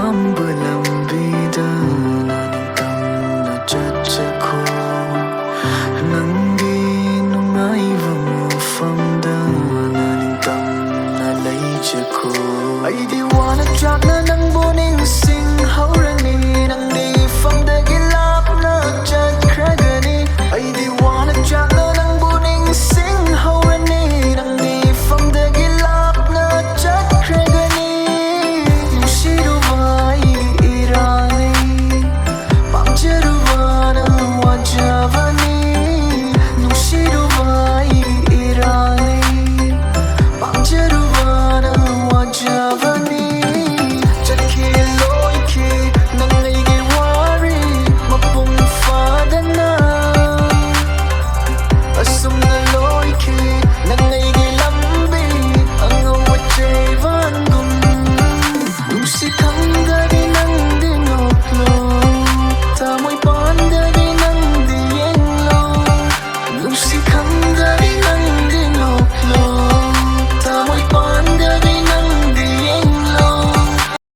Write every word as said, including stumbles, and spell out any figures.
ꯑꯄꯥꯝꯕ ꯂꯝꯕꯤꯗ ꯅꯪ ꯇꯝꯅ ꯆꯠꯆꯈꯣ꯫ ꯅꯪꯒꯤ ꯅꯨꯡꯉꯥꯏꯕ ꯃꯐꯝꯗ ꯅꯪ ꯇꯝꯅ ꯂꯩꯖꯈꯣ꯫ ꯑꯩꯗꯤ ꯋꯥꯅ ꯆꯥꯛꯅ ꯅꯪꯕꯨ ꯅꯤꯡꯁꯤꯡꯍꯧꯔꯅꯤ꯫